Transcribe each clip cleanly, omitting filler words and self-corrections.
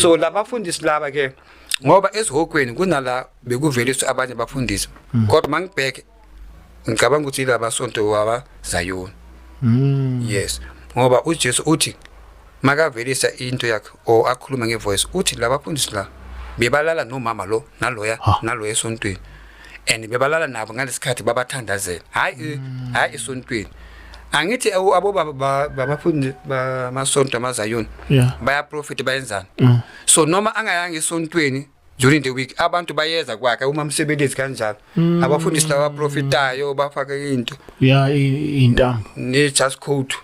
So labafundisi laba ke, ngoba esihogweni kunala bekuveliswa abanye abafundisi, kodwa mangibheke ngicabanga ukuthi ilaba sonto waba Zayoni. Yes, ngoba uJesu uthi makavelisa into yakhe or akhuluma ngevoice, uthi labafundisi la bebalala nomama lo naloya naloya esontweni, and bebalala nabo ngalesikhathi babathandazela. Hayi, hayi, esontweni angithi abobaba babafundi bamasonto amazayoni bayaprofit, bayenzani. So noma angayanga esontweni during the week, abantu bayeza kwakhe uma msebenzi kanjalo, abafundisi laba profitayo bafake into Yeah, intambo. Ne just quote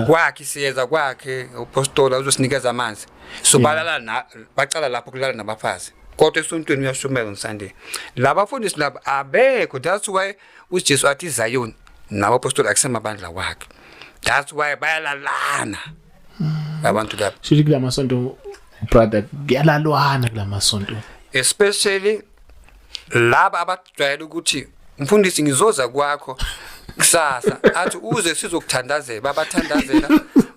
kwakhe, siyeza kwakhe upostola uzosinikeza amanzi. So balala na, bacala lapho kulala nabafazi, kodwa esontweni uyashumela on Sunday. Labafundisi laba abekho. That's why uJesu athi Zion nabapostoli akusemabandla wakhe. That's why bayalalana abantu laba. Shuthi kulamasonto, brother, kuyalalwana kulamasonto. Especially laba abajwayele ukuthi, "Mfundisi, ngizoza kwakho kusasa," athi, "Uze sizokuthandazela." Babathandazela,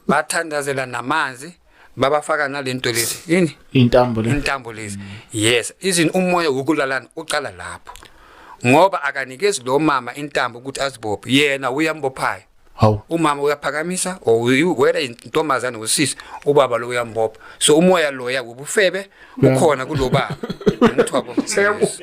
bathandazela namanzi, babafaka nalento lezi, yini? Intambo le. Intambo lezi, yes. Izini umoya wokulalana uqala lapho, ngoba akanikezi lo mama intambo ukuthi azibophe yena, uyambophayo. Hawu. Umama uyaphakamisa or whether intombazane, usisi, ubaba lo uyambopha. So umoya loya wobufebe ukhona kulo baba, ngithi wabo. Yes.